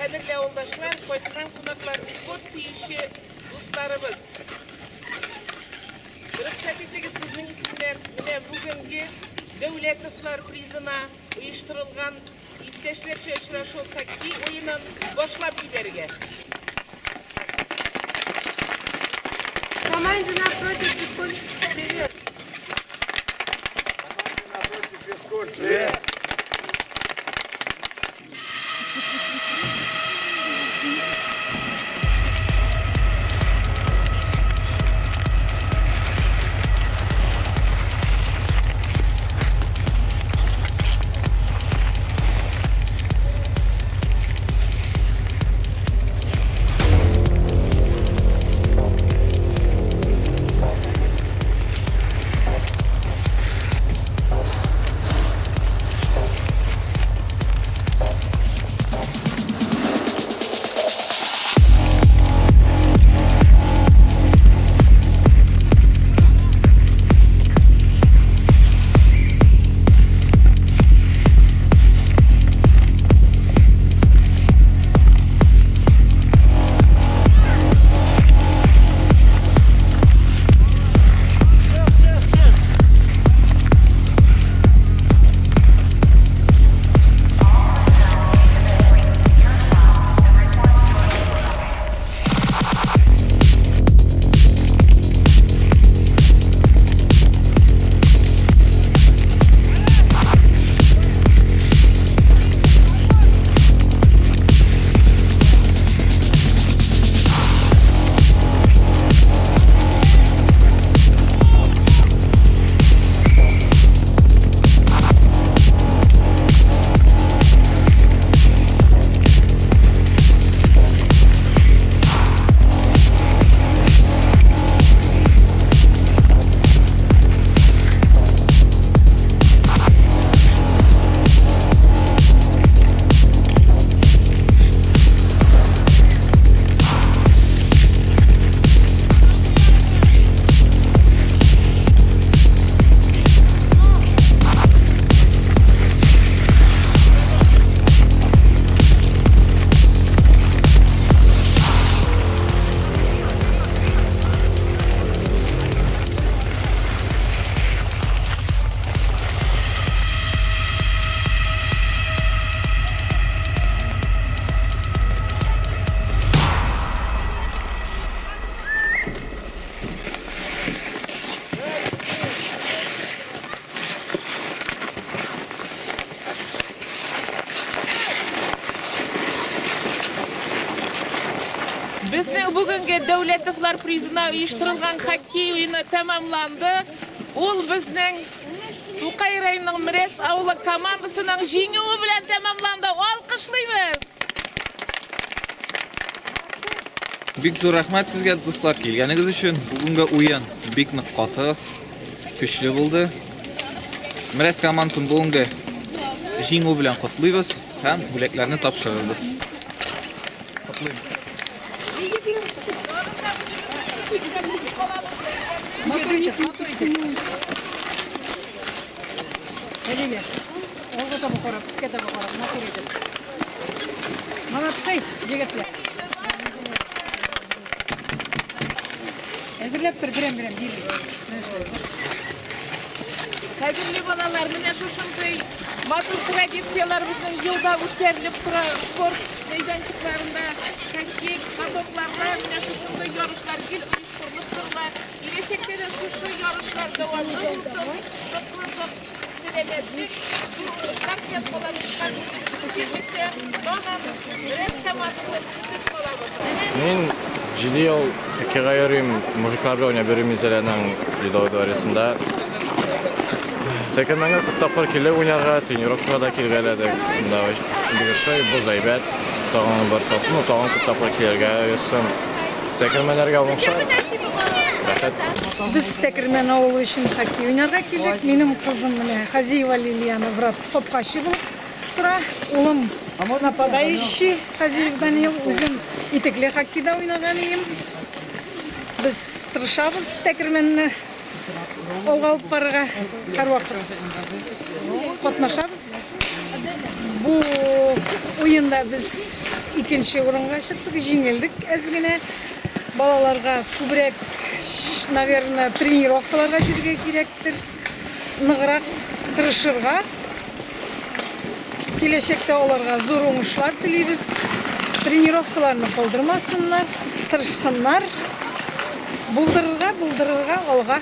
Кадерле авылдашлар, кайткан кунаклар, спорт сөюче дусларыбыз. Рөхсәт итегез сезнең исемнән менә бүгенге Дәүләтовлар призына оештырылган иптәшләрчә очрашу хоккей уенын башлап җибәрергә. Команде напротив физкульт привет. Команде напротив физкульт привет. Безнең бүгенге Дәүләтовлар призына оештырылган хоккей уены тәмамланды. Ул безнең Тукай районының Мрәс авылы командасының җиңүе белән тәмамланды. Алкышлыйбыз! Бик зур рәхмәт сезгә, дуслар, килгәнегез өчен. Бүгенге уен бик нык каты, көчле булды. Мрәс командасын бүгенге җиңү белән котлыйбыз һәм бүләкләрне тапшырырбыз. Котлыйм. Матур итеп, матур итеп. Әдилә, алга таба карап, өскә таба карап, матур итеп. Молодцы, егетләр. Әзерләп тор, берәм-берәм бирик. Менә шулай. Кадерле балалар, менә шушындый матур традицияләр безнең елда үткәрелеп тора спорт мәйданчыкларында, хоккей катокларда менә шушындый ярышлар гел оештырылып торыла. Киләчәктә дә шушы ярышлар дәвамлы булсын, ныклы сәламәтлек, зур уңышлар теләп калабыз һәм үзебезнең җирлектә тагын Рәс командасын көтеп калабыз. Мин 7 ел хоккейга йөрим, мужиклар белән уйнап йөрим Минзәләнең Ледовый дворецында. Тәкәрмәнгә күп тапкыр килдек уйнарга, тренировкага да килгәләдек. Монда бик ошый, боз әйбәт. Тагын бер тап, ну, тагын күп тапкыр килергә язсын. Тәкәрмәннәргә уңышлар. Рәхәт. Без Тәкермән авылы өчен хоккей уйнарга килдек. Минем кызым менә Хазиева Лилияна врат капкачы булып тора. Улым нападающий Хазиев Данил. Үзем итекле хоккейда уйнаган ием. Без тырышабыз Тәкермәнне алга алып барырга һәрвакыт катнашабыз. Бу уен Уенда без икенче урынга чыктык, җиңелдек әз генә. Балаларга күбрәк, наверное, тренировкаларга йөрергә кирәктер. Ныграк тырышырга. Киләчәктә аларга зур уңышлар телибез. Тренировкаларны калдырмасыннар, тырышсыннар. Булдырырга, булдырырга, алга.